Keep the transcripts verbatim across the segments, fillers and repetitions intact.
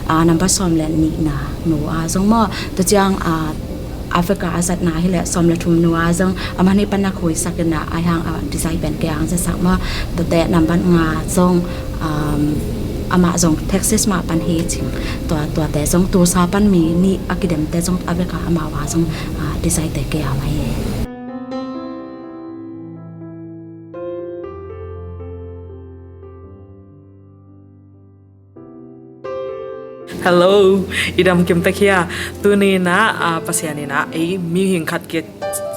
A, nambat sawm le nihna nu a zong maw, tua ciang, a, Africa a zatna hi le sawm le thum nu a zong a man hi pan a khuisak in a, ai hang a design pen kei ang sak maw, tuate nambat nga zong, um, amah zong Texas mah pan hi cing. Tua, tuate zong Tulsa pan mi nih a kidemte zong Africa amah wa zong, a, design te kei ang hi. Hello, i dam kim tek hia? Tuni in ah, ah, Pasian in ah ei mihing khat khit,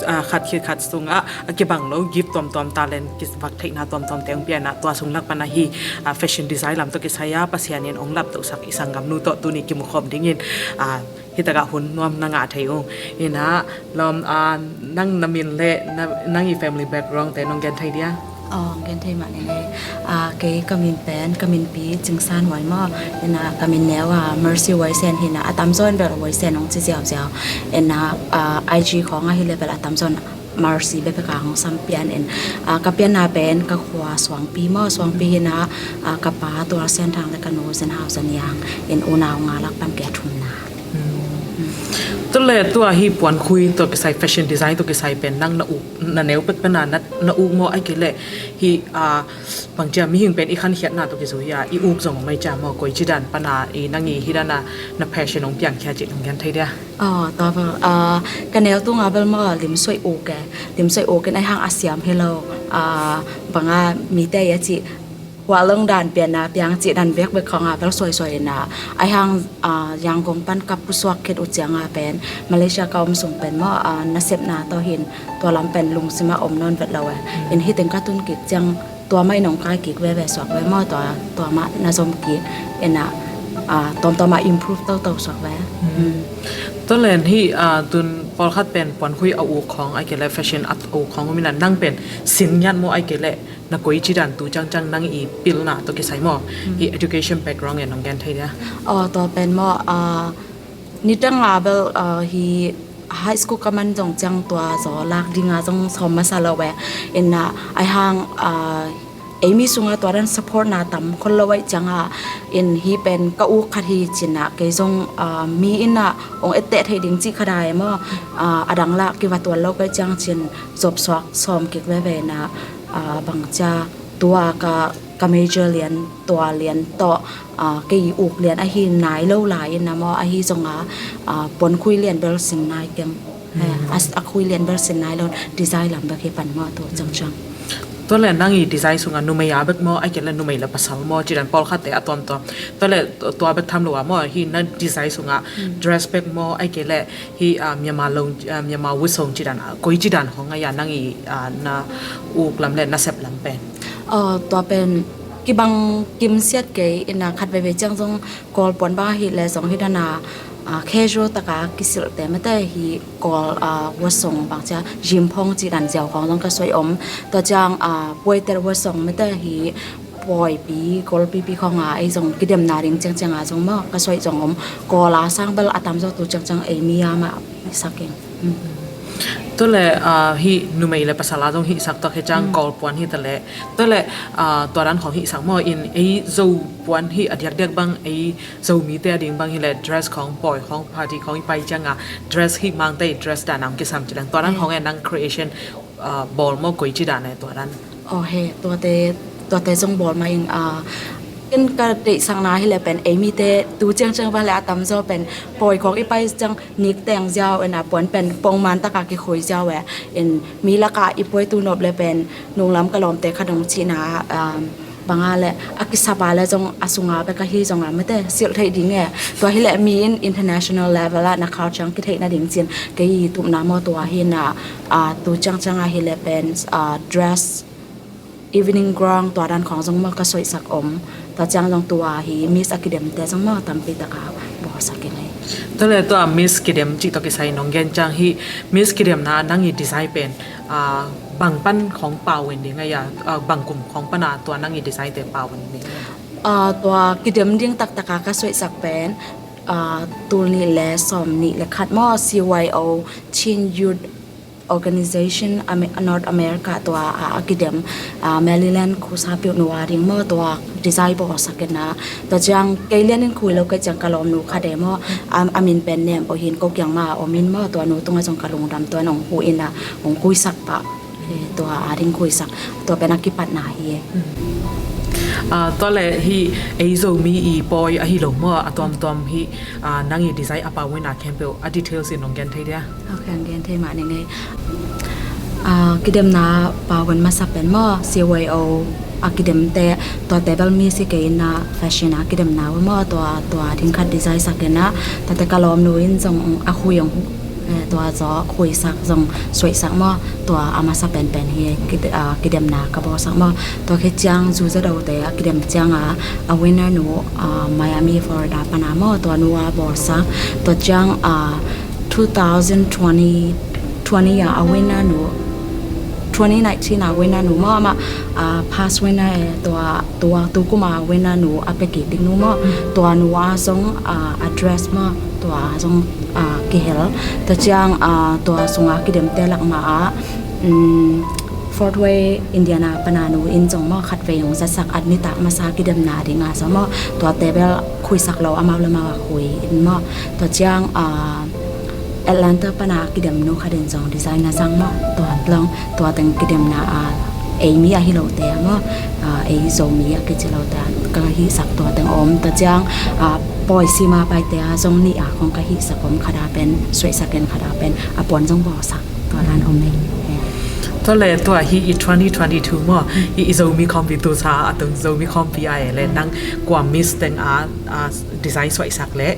ah, khat khit khat sungah a kibang lo gift tuamtuam, talent, kivak theihna tuamtuam te hong pia in ah, tua sung lak pan ahi, ah, fashion design lam tawh kisai a Pasian in hong laptohsak i sanggamnu tawh tuni kimukhawm dingin, ah, hitakah hun nuam na ngah thei ung. In ah lawm, ah, nang na min le na, nang i family background te nong gen thei dia? Aw, gen thei mah ning ei. Ah, kei ka min pen, ka minpi Cing San Huai maw. In ah ka min neu ah Mercy Huai Sen hi in ah, a tamzaw in bel Huai Sen hong ci ziauziau. In ah, ah, I G khawng ah hi le bel a tamzaw in Mercy bekbek a hong sam pian in. Ah, ka pianna pen ka khua Suangpi maw, Suangpi hi in ah, ah, ka pa Tual Sian Thang le ka nu Zen Hau Zan Yang in unau nga lak pan kei a thumna. Tua le tua hi puankhui tawh kisai, fashion design tawh kisai pen nang na uk, na neu pek pan a na, na uk maw, ai kei le hi, ah, bang cia mihing pen i khankhiatna tawh kizui a i uk zong mai cia maw, koi ci dan pan a i nang i hi dan a na passion hong piang khia cih nong gen thei dia? Aw, tua bel, ah, ka neu tung a bel maw, limsuai uk e. Limsuai uk in ai hang a siam hi lo, ah, bang a mite a cih huah long dan pian a piang cih dan bekbek khawng a bel suaisuai in ah, ai hang, ah, Yangon pan ka pusuak khit uh ciang a pen Malaysia ka om sung pen maw, ah, nasepna tawh hin tua lam pen lungsim ah om nawn vet lo e. In hi teng ka tun kik ciang tua mah in hong kai kik veve suak ve maw, tua, tua mah na zom kik in ah, ah, tuamtuam ah improve toto suak ve. Tua len hi, ah, tun pawlkhat pen puankhui a uk khawng ai kei le fashion a uk khawng om in ah, nang pen sin ngiat maw, ai kei le na koi ci dan tu ciangciang nang i pilna tawh kisai maw, hi education background e nong gen thei dia? Aw, tua pen maw, ah, nitang a bel, ah, hi high school ka man zong ciang tua zaw lak ding a zong sawm masa lo e. In ah ai hang, ah, ei mi sung a tua dan support na tam khol lo ai ciang a, in hi pen ka uk khat hi cin ah kei zong, ah, mi in ah hong etteh thei ding cih khat ai maw, ah, a dang lah kiva tuan lo kai ciang cin zop suak sawm kik veve in ah, ah, bang cia tua ka, ka major lian, tua lian tawh, ah, kei uk lian ahi nai lo lai in ah maw, ahi zong a, ah, puankhui lian bel sin nai keng. Eh, a, a khui lian bel sin nai lo, design lam bek hi pan maw, tua ciangciang. Tua le nang i design sung a numei a bek maw, ai kei le numei le pasal maw, ci dan pawlkhat te a tuamtuam. Tua le tua bek tham lo a maw, hi na design sung a dress bek maw, ai kei le hi, ah, Myanmar long, ah, Myanmar wood song ci dan, ah, koi ci dan khawng ai a nang i, ah, na uk lam le na sep lam pen? Aw, tua pen kibang kimsiat kei in ah, khat veve ciang zong Kawl puan bang ahi le zong hi dan a, ah, casual tak a kisilhte mete hi Kawl, ah, wood song bang cia jim phong ci dan ziau khawng zong ka suai om. Tua ciang, ah, puaiter wood song mete hi pawipi, golpipi khawng a ei zong kidemna ding ciangciang a zong maw, ka suai zong om. Kawl a sang bel a tamzaw tu ciangciang ei mi a mah sak ing. Tua le, ah, hi numei le pasal a zong hi sak tua khe ciang Kawl puan hi ta le. Tua le, ah, tua dan khawng hi sak maw, in ei Zo puan hi a diakdiak bang, ei Zomite a ding bang hi le dress khawng, pawi khawng, party khawng i pai ciang a dress hi Mangte i dress dan a hong kisam ci leng. Tua dan khawng e nang creation, ah, bawl maw, koi ci dan e tua dan? Aw he, tuate, tuate zong bawl mah ing, ah, ken ka deihsakna hi le pen ei mite tu ciangciang bang le a tamzaw pen pawi khawng i pai ciang nik teng ziau in ah puan pen pongman tak a kikhui ziau e. In mi lak a i puai tu nop le pen nunglam ka lawmte khat hong cihna, um, bang a le a kisap a le zong a sung a bek ahi zong a mete silh theih ding e. Tua hi le mi in international level a na khau ciang kitheih na ding cin kei i tupna maw, tua hi in ah, ah, tu ciangciang a hi le pen, ah, dress, evening gown tua dan khawng zong maw ka suaisak om. Tua ciang zong tua hi Miss a kidemte zong maw tampi tak a bawlsak ing ei. Tua le tua Miss kidem cih tawh kisai nong gen ciang hi Miss kidemna nang i design pen, ah, bang pan khawng pau in ding ai a, ah, bang kum khawng pan a tua nang i design te pau in ding ai a? Ah, tua kidem ding taktak a ka suaisak pen, ah, tul nih le sawm nih le khat maw, C Y O, Chin Youth organization Ame- North America tua a, a kidem, a, Maryland khusa piuh nu a ding maw, tua design bawlsak in a, tua ciang kei lian in khui lo kei ciang ka lawm nu khat e maw, a, a min pen nem pawh hin ko kiang mah a om in maw, tua nu tungah zong ka lungdam tua in hong hu in a, hong khuisak pah. Eh, tua a ding khuisak, tua pen a kipatna hi e. Ah, tua le hih ei Zomi i pawi ahi lo maw, a tuamtuam hih, ah, nang i design a pau in a khempeuh a details in hong gen thei dia? Ok, hong gen thei mah ning ei. Ah, kidemna pau in masa pen maw, C Y O a kidemte, tua table mi si kei in a fashion a kidemna uh maw, tua, tua ding khat design sak in a, tua te ka lawm nu in zong a khui hong, eh, tua zaw khuisak zong suaisak maw, tua a masa penpen hi kid-, ah, kidemna ka bawlsak maw. Tua khit ciang Zu Za Do te a kidem ciang a, a winner nu, ah, Miami, Florida pan a maw, tua nu a bawlsak. Tua ciang, ah, two thousand twenty, twenty a, a winner nu, twenty nineteen a winner nu maw, amah, ah, past winner e, tua, tua, tu kum a winner nu a pia kik ding nu maw, tua nu a zong, ah, a dress maw, tua a zong, ah, kihel. Tua ciang, ah, tua sung a kidemte lak mah a, um, Fort Wayne, Indiana pan a nu in zong maw khatvei hong zatsak, a nitak masa kidemna ding a zong maw, tua table khuisak lo, amau le amau a khui in maw. Tua ciang, ah, Atlanta pan a kidem nu khat in zong design a zang maw, tua long, tua teng kidemna a, ei mi ahi lote a maw, ah, ei Zomi a kici lote a ka hihsak tua teng om. Tua ciang, ah, pawi sima paite a zong nih a khong ka hihsak om, khat a pen suaisak in, khat a pen a puan zong bawlsak, tua dan om ei. Tua le tua hih i twenty twenty-two maw, hih i Zomi khawmpi tu sa a tung Zomi khawmpi a e le, nang kua Miss teng a, a design suaisak le,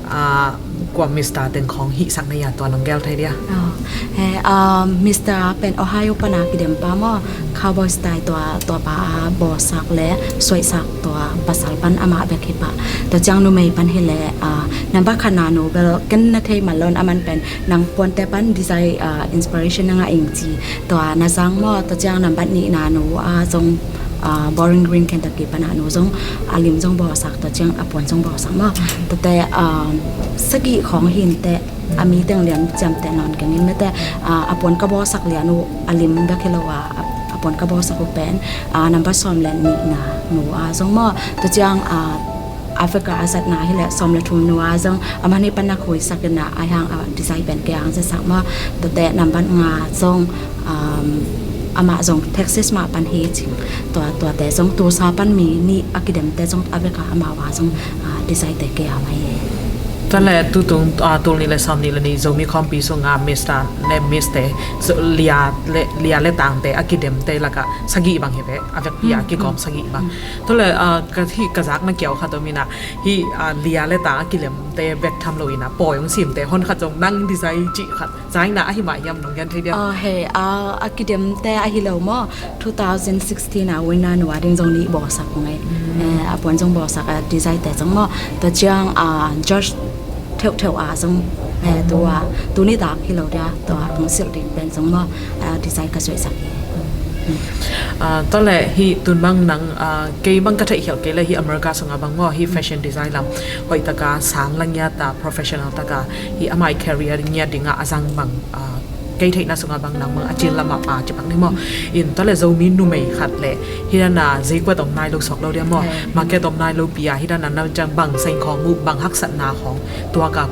ah, kua Mister teng khong hihsak na ia, tua nong gel thei dia? Oh, he, ah, Mister pen Ohio pan a kidem pa maw, cowboy style tua, tua pa a bawlsak le suaisak, tua pasal pan amah bek hi pah. Tua ciang numei pan hi le, ah, nambat khatna nu bel ken na thei man lo in, aman pen nang puante pan design, ah, inspiration na ngah ing ci, tua na zang maw. Tua ciang nambat nihna nu a zong, ah, Bowling Green, Kentucky pan a nu zong a lim zong bawlsak, tua ciang a puan zong bawlsak maw. Tuate, ah, sagih khong hi inteh, a mi teng lian ciamteh nawn keng in mete, ah, a puan ka bawlsak lian uh a lim bek hi lo a, a, a puan ka bawlsak uh pen, ah, nambat sawm le nihna nu a zong maw. Tua ciang, ah, Africa a zatna hi le sawm le thum nu a zong, a man hi pan a khuisak in a, a hang a design pen kei a hang zatsak maw. Tuate nambat nga zong, um, amah zong Texas mah pan hi cing. Tua, tuate zong tu sa pan mi nih a kidemte zong a vek a, amau a zong, ah, design te kei a hang hi. Tua le tutung, ah, tul nih le sawm nih le nih Zomi khawmpi sung a Mister le Miss te, Zo-, lia le, lia le tangte a kidemte lak a sagih bang hi ve, a vekpi a kikawm sagih bang. Tua le, ah, ka, hih ka zak na kiau khat om in a, hih, ah, lia le tang a kilemte bek tham lo in a, pawi hong simte hon khat zong nang design cih khat, zaina ahi mah hiam, nong gen thei dia? Ah, he, ah, a kidemte ahi lo maw, two thousand sixteen a winner nu a ding zong nih bawlsak uh ngei. Eh, a puan zong bawlsak, a design te zong maw. Tua ciang, ah, George theuhtheuh a zong, eh, tua, tu nitak hi lo dia, tua hong silh ding pen zong maw, ah, design ka suaisak hi. Ah, tua le hih tun bang nang, ah, kei bang ka theihkhialh kei le hih America sung a bang maw, hih fashion design lam hoih taka sang la ngiat a, professional taka hih amah i career ngiat ding a a zang bang, ah, kei theihna sung a bang nang bang a cil lam a pa ci pak ni maw. In tua le Zomi numei khat le hih dan a zeikuat om nai lo suak lo dia maw, market om nai lo pi a, hih dan a na ciang bang saing khawng uh, bang haksatna khawng tuak a,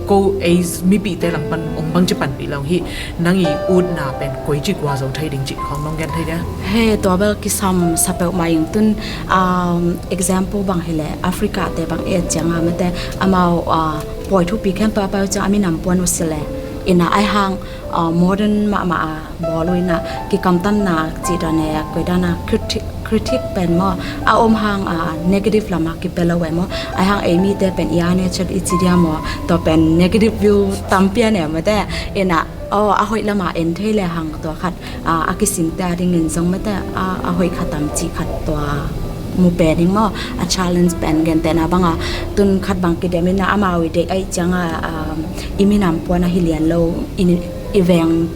ko ei mipihte lam pan ong bang ci panpih lo hih nang i utna pen koici kua zo thei ding cih khawng nong gen thei dia? He, tua bel kisam sa peuhmah ing. Tun, um, example bang hi le Africa te bang et ciang a mete, amau, ah, pawi thupi khempeuh a pai uh ciang a minam puan uh si le in a, ai hang, ah, modern mahmah a bawl uh in a, kikamtamna cih dan e, koi dan a critic, critic pen maw, a om hang, ah, negative lam a kipia lo e maw. Ai hang ei mite pen i a ne chet i ci dia maw, tua pen negative view tampi a ne mete in a, aw, a hoih lam a en thei le hang tua khat, ah, a kisimte a dingin zong mete, ah, a hoih khat tam cih khat tua mu pen ing maw, a challenge pen gentehna bang a, tun khat bang kidem in a, amau i deih aih ciang a, ah, i minam puan ahi lian lo, i, i veng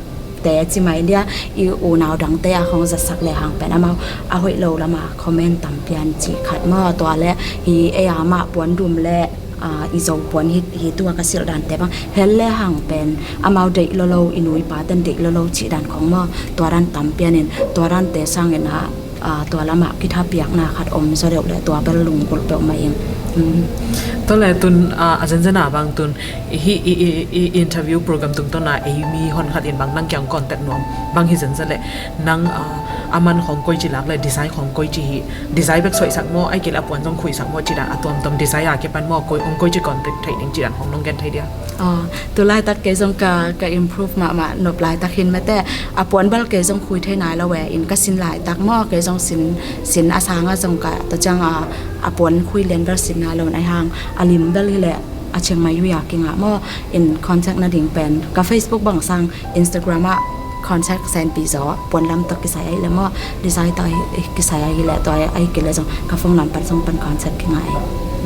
te ci mai dia, i unau dangte a khong zatsak le hang pen amau a hoih lo lam a comment tam pian cih khat maw. Tua le hih ei a mah puan dum le Ah, i Zo puan hi, hi tua ka silh dante bang hel le hang pen amau deih lolo, i nu i pa ten deih lolo cih dan khong maw, tua dan tam pianin tua dante sangin ah, ah, tua lamah kithapiakna khat om zaw deuh le tua bel lunggulh peuhmah ing. Mm. Tua le tun, ah, a zenzen a bang tun i, i, i, i interview program tungtawn a ei mi hon khat in bang nang kiang contact nuam bang hi zenzen le nang, ah, a man khong koici lak le design khong koici hi, design bek suaisak maw, ai kei le a puan zong khuisak maw, cih dan a tuamtuam design a kipan maw, koi, ong koici contact thei ding cih dan khong nong gen thei dia? Ah, tu laitak kei zong ka, ka improve mahmah nop laitak hin mete, a puan bel kei zong khui thei nai lo e, in ka sin laitak maw, kei zong sin, sin a sanga zong ka ta ciang a, a puan khui lian bel sin nai lo nai hang, a lim bel hi le a Chiang Mai ui a kingah maw, in contact nading pen ka Facebook bang sang Instagram ah contact senpi zaw, puan lam tawh kisai ahi le maw, design tawh ahi, kisai ahi le, tua ahi kei le zong ka phone number zong pan contact kingah e.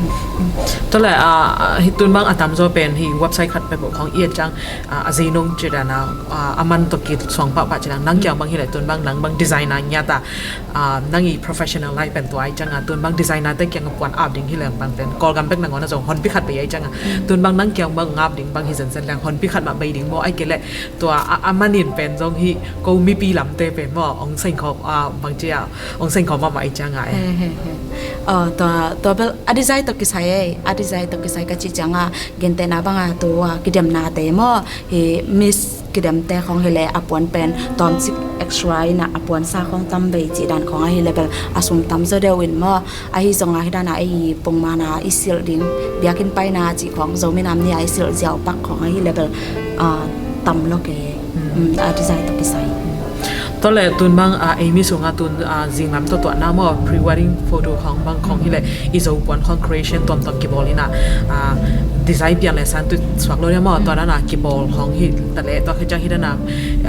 Mm, mm. Tua le, ah, hi tun bang a tamzaw pen hi website khat peuh khong i et ciang, ah, a zinung cih dan a, ah, a man tawh kisuang pahpah cih dan nang kiang bang hi le tun bang nang bang designer ngiat a, ah, nang i professional life pen tua ahi ciang a, tun bang designer te kiang a puan ap ding hi leng bang pen Kawlgam bek nangawn a zong honpi khat bei ahi ciang a, tun bang nang kiang bang ap ding bang hi zenzen leng honpi khat mah bei ding maw, ai kei le tua a, a manin pen zong hi ko mipi lamte pen maw, ong seng khawm, ah, bang ci a, ong seng khawm mahmah ahi ciang a e. He, he, he. Ah, tua, tua bel a design tawh kisai e, a design tawh kisai ka cih ciang a, gentehna bang a tua kidemnate maw, hi Miss kidemte khong hi le a puan pen tawmcik extra in a, a puan sa khong tam bei cih dan khong ahi le bel a sum tam zaw deuh in maw, ahi zong a hi dan a ei pongman a i silh ding, biakinn paina cih khong, Zomi Nam Ni a i silh ziau pak khong ahi le bel, ah, tam lo kei. Mm, a design tawh kisai. Tua le tun bang, ah, ei mi sung a tun, ah, zinglam tawh tuahna maw, pre-wedding photo khong bang khong hi le i Zo puan khong creation tuamtuam kibawl in a, ah, design piang le san tu suak lo le maw, tua dan a kibawl khong hi ta le, tua khit ciang hi dan a,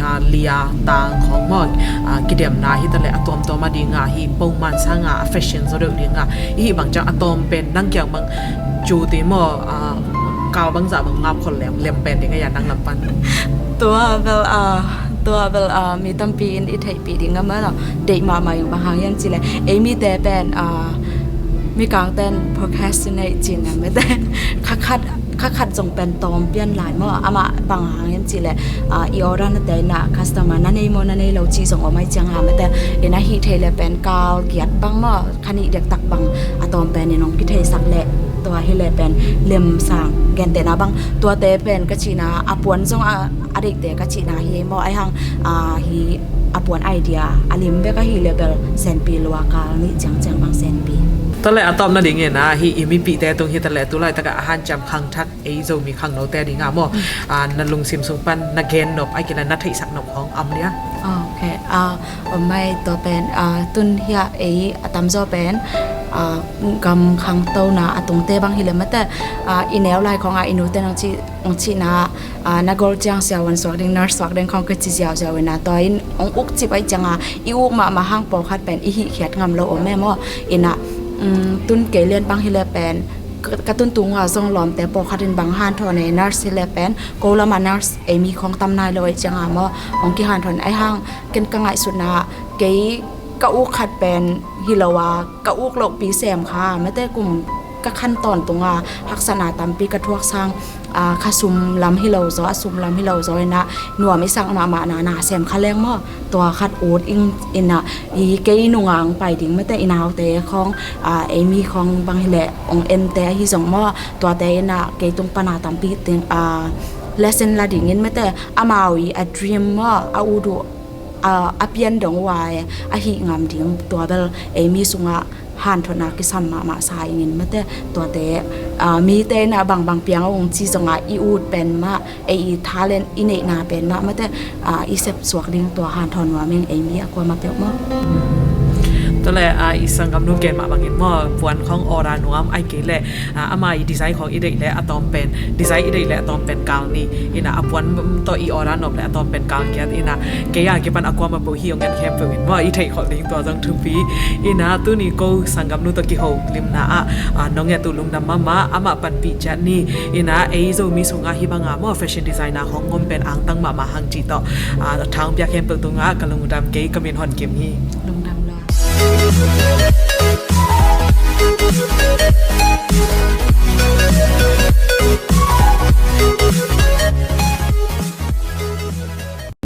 ah, lia tang khong maw, ah, kidemna hi ta le a tuamtuam a ding a hi pongman sang a, a fashion zaw deuh ding a, i hi bang ciang a tawm pen nang kiang bang cu ti maw, ah, kau bang zah bang ngap khol lem, lem pen ding a ya nang lam pan. Tua bel, ah, tua bel, ah, mi tampi in i theihpih ding a maw, deih mahmah ing bang hang hiam cih le ei mite pen, ah, Mikang ten procrastinate cih na mete, kha khat, kha khat zong pen tawm pian lai maw, amah bang hang hiam cih le, ah, i order nate in a customer na nei maw na nei lo cih zong om ahi ciang a mete, in a hih thei le pen kal giat bang maw, kha nih dektak bang a tawm pen in hong kitheisak le, tua hi le pen lemsang gentehna bang, tuate pen ka cihna a puan zong a, a deihte ka cihna hi maw, ahi hang, ah, hi a puan idea a lim bek ahi le bel senpi lua, kal nih ciangciang bang senpi. Tua le a tawpna ding in a hi i mipihte tung hi ta le tu laitak a hanciam khangthak ei Zomi khangnote ding a maw, ah, na lungsim sung pan na gen nop, ai kei le na theihsak nop khong om dia? Ah, ok. Ah, om mai tua pen, ah, tun hia ei a tamzaw pen, ah, gam khangtona a tungte bang hi le mate, ah, i neu lai khong a i nute nang cih, nang cihna, ah, na gol ciang siavuan suak ding, nurse suak ding khong ka ci ziauziau in a, tua in ong uk cip ahi ciang a i uk mahmah hang pawlkhat pen i hih khiat ngam lo om e maw. In a, um, tun kei lian bang hi le pen ka, ka tun tung a zong lawmte pawlkhat in bang hanthawn e, nurse hi le pen ko lam a nurse ei mi khong tam nai lo ahi ciang a maw, ong kihanthawn ahi hang, ken ka ngaihsutna kei ka uk khat pen hi lo a, ka uk lohpi sem kha mete, kum ka khan tawntung a haksatna tampi ka thuak sang, ah, kha sum lam hi lo zaw, a sum lam hi lo zaw in a nuam i sak mahmah na, na sem kha leng maw, tua khat ut ing in a, i kei nunga ong pai ding mete, i naute khong, ah, ei mi khong bang hi le ong ente ahi zong maw, tuate in a kei tung pan a tampi ting, ah, lesson la ding in mete, amau i a dream maw, a ut uh, ah, a pian dong uh a, eh, a hih ngam ding, tua bel ei mi sungah hanthawnna kisam mahmah sa ing in mete, tuate, ah, mite in a bangbang piang a ung ci zong a i ut pen mah, ei i talent i neihna pen mah mete, ah, i sep suak ding tua hanthawn nuam ing ei mi a kuamah peuh maw. Tua le, ah, i sanggamnu gen mah bangin maw, puan khong order nuam ai kei le, ah, ama i design khong i deih le a tawm pen, design i deih le a tawm pen kal nih in a, a puan tawh i order nop le a tawm pen kal giat in a, kei a kipan a kuamah peuh hi ong en khempeuh in maw, i theih khol ding tua zong thupi in a, tuni ko sanggamnu tawh kiho limna ah, ah, nong et uh lungdam mahmah, amah panpih ciat ni in a, ei Zomi sungah hih banga maw fashion designer khong ngom pen angtang mahmah hang cih tawh, ah, thang piak khempeuh tungah ka lungdam, kei ka min Hon Kim hi. Lungdam lo.